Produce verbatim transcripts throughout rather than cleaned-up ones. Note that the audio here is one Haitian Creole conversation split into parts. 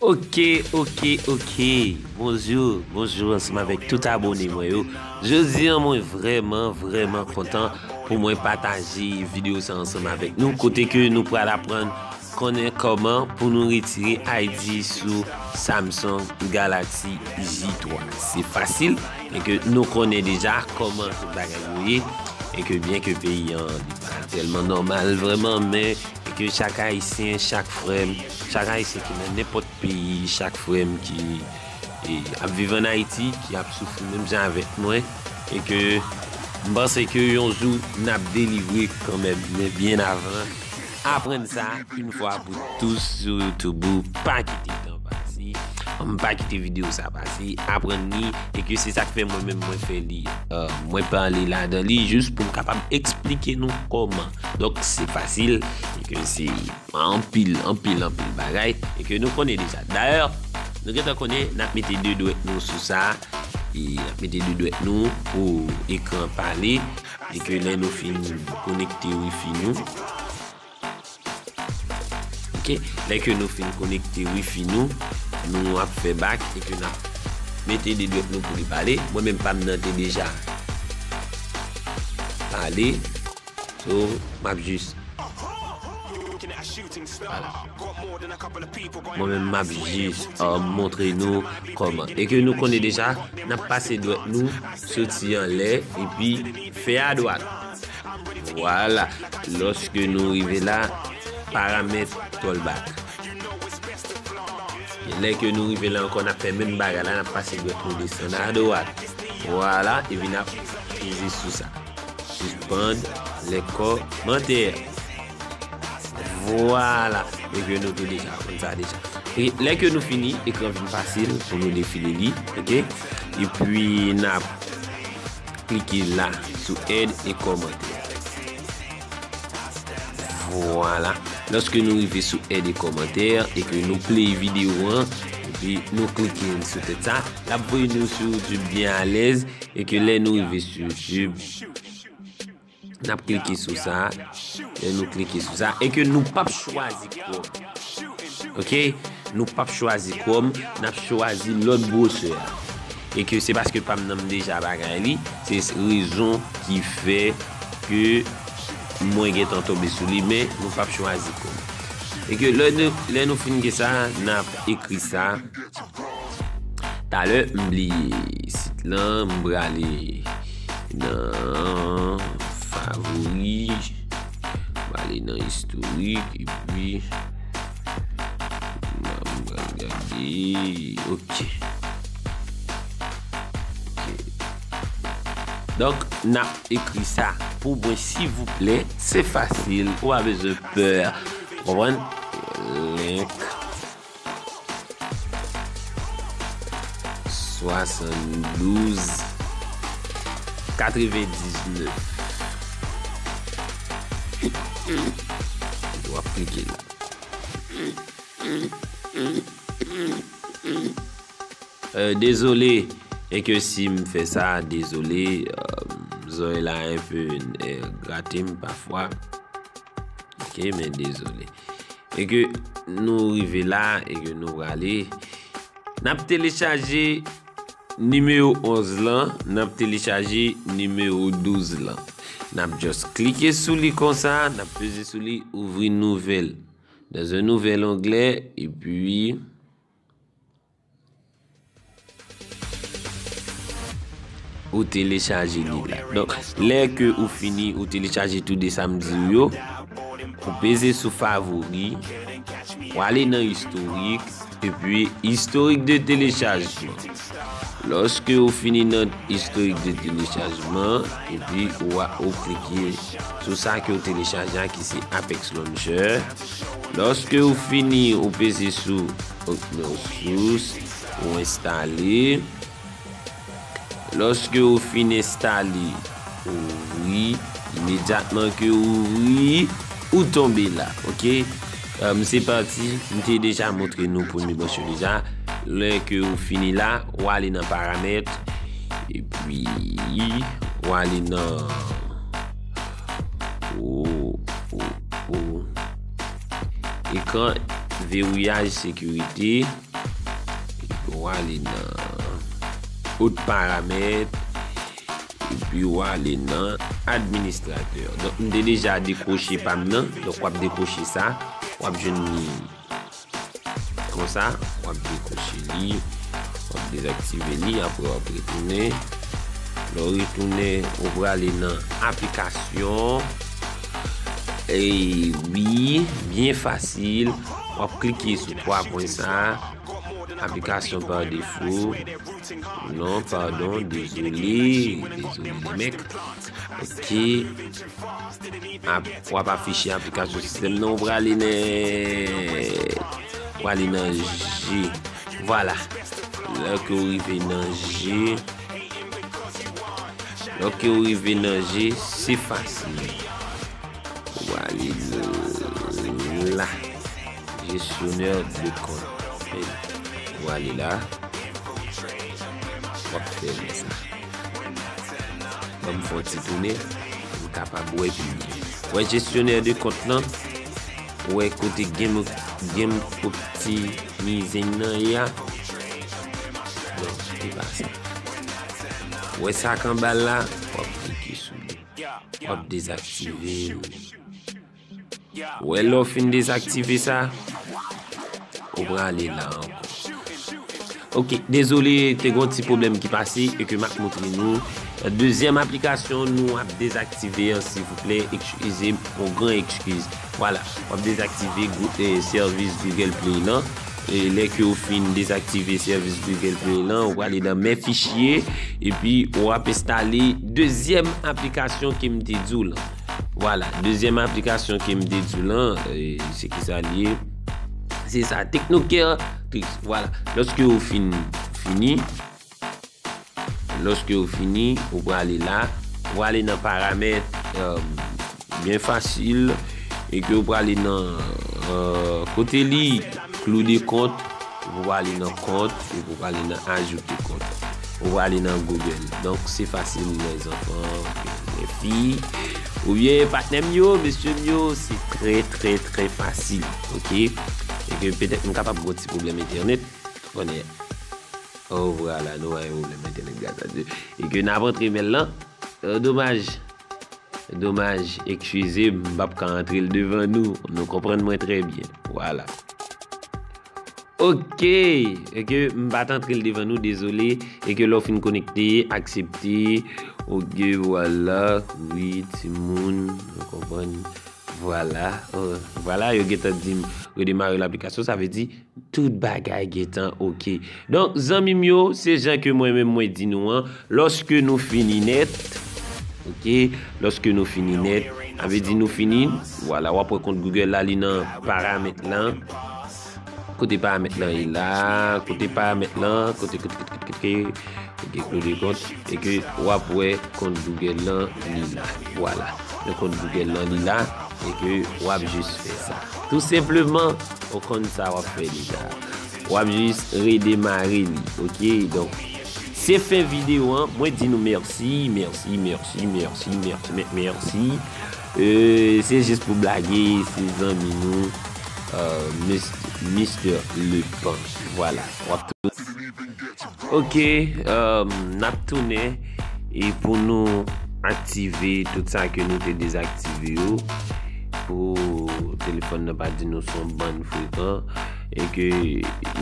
Ok, ok, ok. Bonjou, bonjou ansanm avèk tout abone mwen yo. Jodi a mwen vrèman, vrèman kontan pou mwen pataje videyo sa ansanm avèk nou, kote ke nou pral aprann konnen kòman pou nou retire I D sou Samsung Galaxy J twa. Se fasil, e ke nou konnen deja kòman tout bagay yo ye, e ke byen ke peyi an li pa tèlman nòmal vrèman, men e ke chak Ayisyen, chak frè m, chak Ayisyen ki nan nenpòt peyi, chak frè m ki, e, ap viv ann Ayiti, ki ap soufri menm jan avèk mwen, e ke m panse ke yon jou n ap delivre kanmenm, men byen avan, aprann sa, yon fwa pou tous sou YouTube, ou pa kite tan pase, m pa kite videyo sa pase, aprann li, e ke se sa k fè mwen menm mwen fè li, e, mwen pale ladan li, jis pou m kapab eksplike nou kòman. Donk, se fasil, e ke se anpil, anpil, anpil bagay, e ke nou konnen deja. Dayè, nou gentan konnen, n ap mete de dwèt nou sou sa, e n ap mete de dwèt nou pou ekran pale, e ke lè nou fin konekte wifi nou, ok, lè ke nou fin konekte wifi nou, nou ap fè bak, e ke n ap mete de dwèt nou pou li pale. Mwen menm pa m nan te deja pale. So, m ap jis, vwala. Mwen menm m ap jis, e, montre nou kòman. E ke nou konnen deja, n ap pase dwèt nou soti anlè, epi fè adwat. Vwala. Lòske nou rive la, paramèt callback. E lè ke nou rive la ankò, n ap fè menm bagay la, n ap pase dwèt nou desann adwat. Vwala, epi n ap peze sou sa. Sispann lè kòmantè. Vwala. E ke nou te deja konn sa deja. E lè ke nou fini, ekran vin fasil pou nou defile li, ok? Epi n ap klike la sou èd e kòmantè. Vwala. Lòske nou rive sou èd e kòmantè e ke nou play videyo an, epi nou klike sou tèt sa, l ap voye nou sou YouTube byen alèz, e ke lè nou rive sou YouTube, n ap klike sou sa, lè nou klike sou sa, e ke nou p ap chwazi Chrome. Ok? Nou p ap chwazi Chrome, n ap chwazi lòt browser. E ke se paske pa m nan m deja bagay li, se rezon ki fè ke mwen gentan tonbe sou li, men nou p ap chwazi Chrome. E ke lè nou, lè nou fin gen sa, n ap ekri sa. Talè, m bliye sit lan, m prale nan favori, m prale nan istorik, epi m pral gade, ok. Ok. Donk, n ap ekri sa pou mwen, silvouplè, se fasil, ou pa bezwen pè, konprann? Link. Swasanndouz katrevendiznèf. W ap klike la. Euh, dezole, e ke si m fè sa, dezole, euh, zòrèy la enpe, euh, grate m pafwa. Ok, men dezole. E ke nou rive la, e ke nou prale. N ap telechaje nimewo onz lan, n ap telechaje nimewo douz lan. N ap just klike sou li konsa, n ap peze sou li, ouvri nouvèl. Dans un nouvel onglet, epi ou telechaje li la. Donk, lè ke ou fini, ou telechaje tou de sa m di w yo, ou peze sou favori, ou ale nan istorik, epi istorik de telechajman. Lòske ou fini nan istorik de telechajman, epi ou a, ou klike sou sa ke ou telechaje a, ki se Apex Launcher. Lòske ou fini, ou peze sou Open Source, ou enstale. Lòske ou fin enstale, ouvri, imedyatman ke ou ouvri, ou tonbe la, ok? Euh, m se pati, m te deja montre nou premye branch yo deja. Lè ke ou fini la, ou ale nan paramèt, epi ou ale nan, o, o, o, ekran veriyaj sekirite. W ale nan ot paramèt, epi w ale nan administratè. Donk, m te deja dekwoche pa m nan, donk w ap dekwoche sa, w ap jwenn li konsa, w ap dekwoche li, w ap dezaktive li, apre w ap retounen. Lè w retounen, ou prale nan aplikasyon. E wi, byen fasil. W ap klike sou twa pwen sa. Aplikasyon pa defo. Non, padon, dezole. Dezole, les mecs. Ok. Ap, w ap afiche aplikasyon sistèm nan, ou prale nan, ou prale nan G. Vwala. Lè ke w rive nan G, lè ke w rive nan G, se fasil. Ou prale la. Gestionnaire de compte. Ou prale la. W ap fèmen sa. Ban m fè yon ti tounen pou m kapab wè pi byen. Wè, gestionnaire de compte lan, wè kote game, game optimize nan ye a. Non, se pa sa. Wè sa k anba l la, w ap klike sou li. W ap dezaktive l. Wè, lè w fin dezaktive sa, ou prale la ankò. Ok, dezole, te gon ti pwoblèm ki pase e ke m ap montre nou. Dezyèm aplikasyon nou ap dezaktive an, silvouplè, eskize m, yon gran eskiz. Vwala, w ap dezaktive Gou-, eh, sèvis Google Play lan. E lè ke w fin dezaktive sèvis Google Play lan, ou prale nan men fichye, epi w ap enstale dezyèm aplikasyon ke m te di w lan. Vwala, dezyèm aplikasyon ke m te di w lan, eh, se ki sa l ye? Se sa, Tecnocare Tricks. Vwala, lòske w fin fini, lòske w fini, ou prale la, ou prale nan paramèt, eh, byen fasil, e ke ou prale nan, eh, kote li, clou de compte, ou prale nan compte, epi ou prale nan ajoute compte. Ou prale nan Google. Donk, se fasil, les enfants, les filles, oubyen patnè m yo, mesye m yo, se trè, trè, trè fasil, ok? E ke petèt m kapab gon ti pwoblèm entènèt, konnen. Oh, vwala, nou pa gen pwoblèm entènèt, gras a Dye. E ke n ap antre men l lan. Euh, domaj. Domaj, eskize m, m p ap ka antre l devan nou. Nou konprann mwen trè byen. Vwala. Ok. E ke m pa t antre l devan nou, dezole. E ke lè w fin konekte, aksepte. Ok, vwala. Wi, timoun, nou konprann. Vwala. Oh, vwala, yo gentan di m redemare laplikasyon. Sa vle di, tout bagay gentan ok. Donk, zanmi m yo, se jan ke mwen menm mwen di nou an, lòske nou fini nèt, ok, lòske nou fini nèt, sa vle di nou fini, vwala, w ap wè kont Google la, li nan paramèt lan. Kote paramèt lan ye la, kote paramèt lan, kote, kote, kote, kote, kote, ok, clou de compte, e ke w ap wè kont Google lan, li la. Vwala. Men kont Google lan, li la, e ke w ap jis fè sa. Tou senpleman, ou konn sa w ap fè deja. W ap jis redemare li, ok? Donk, se fen videyo an. Mwen di nou mèsi, mèsi, mèsi, mèsi, mèsi, mè-, mèsi. Euh, se jis pou blage, se zanmi nou, euh, Mis-, Mister Lepan. Vwala, w ap tou-, ok, euh, n ap tounen e pou nou aktive tout sa ke nou te dezaktive yo, pou telefòn nan pa di nou se yon bann frekan, e ke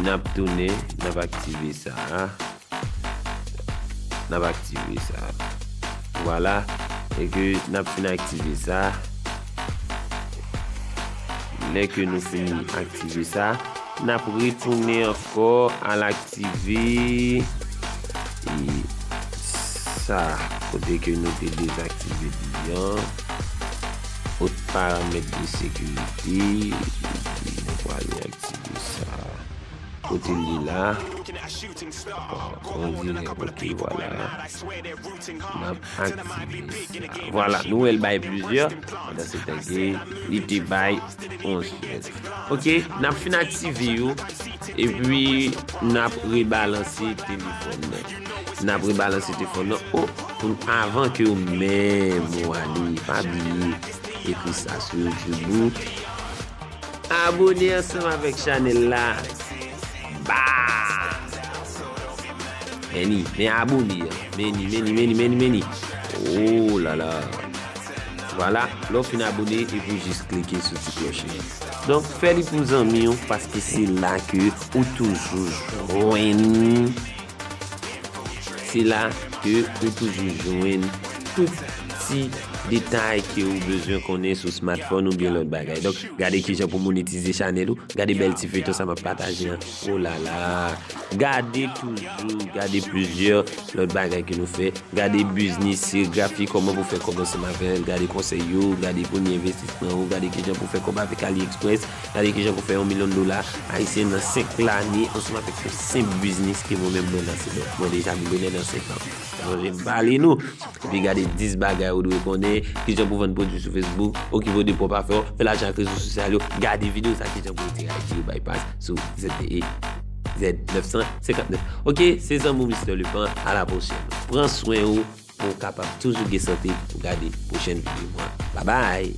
n ap tounen, n ap aktive sa a. N ap aktive sa. Vwala. E ke n ap fin aktive sa. Lè ke nou fin aktive sa, n ap retounen ankò al aktive, e, sa, kote ke nou te dezaktive li an. Ot paramèt de sekirite. Epi nou prale aktive sa. Kote l ye la? Bon, on dirè, ok, vwala. N ap aktive sa. Vwala, nou wè l bay plizyè. Pandan se tan ke li te bay yon sèl. Ok, n ap fin aktive yo. Epi, n ap rebalanse telefòn nan. N ap rebalanse telefòn nan. Oh, pou, avan ke w menm ou ale, pa bliye ekri sa sou YouTube ou. Abone ansanm avèk chanèl la. Ba! Meni, men abone an. Meni, meni, meni, meni, meni. Oh la la. Vwala, lè w fin abone, epi w jis klike sou ti klòch la. Donk, fè li pou zanmi w, paske se la ke ou toujou jwenn. Se la ke ou toujou jwenn tout ti detay ke ou bezwen konnen sou smartphone oubyen lòt bagay. Donk, gade kijan pou monetize chanèl ou. Gade bèl ti feyton sa m ap pataje an. Oh la la. Gade toujou, gade plizyè lòt bagay ke nou fè. Gade biznis, serigrafi, kòman pou fè kòb ansanm avè l. Gade konsèy yo, gade premye envestisman ou, gade kijan pou fè kòb avèk AliExpress, gade kijan pou fè yon milyon dola ayisyen nan senk lane ansanm avèk yon senp biznis ke mwen menm mwen lanse. Donk, mwen deja milyonè nan senk an. Sonje m pale nou. Epi gade dis bagay ou dwe konnen, kijan pou vann pwodui sou Facebook, okipe w de pwòp afè w, fè lajan ak rezo sosyal yo, gade videyo sa, kijan pou enteraji yo bypass sou Z T E Z nèf san senkant nèf. Ok, se zanmi w Mister Lephan, a la pwochèn. Pran swen ou pou w kapab toujou gen sante pou gade pwochèn videyo mwen. Babay!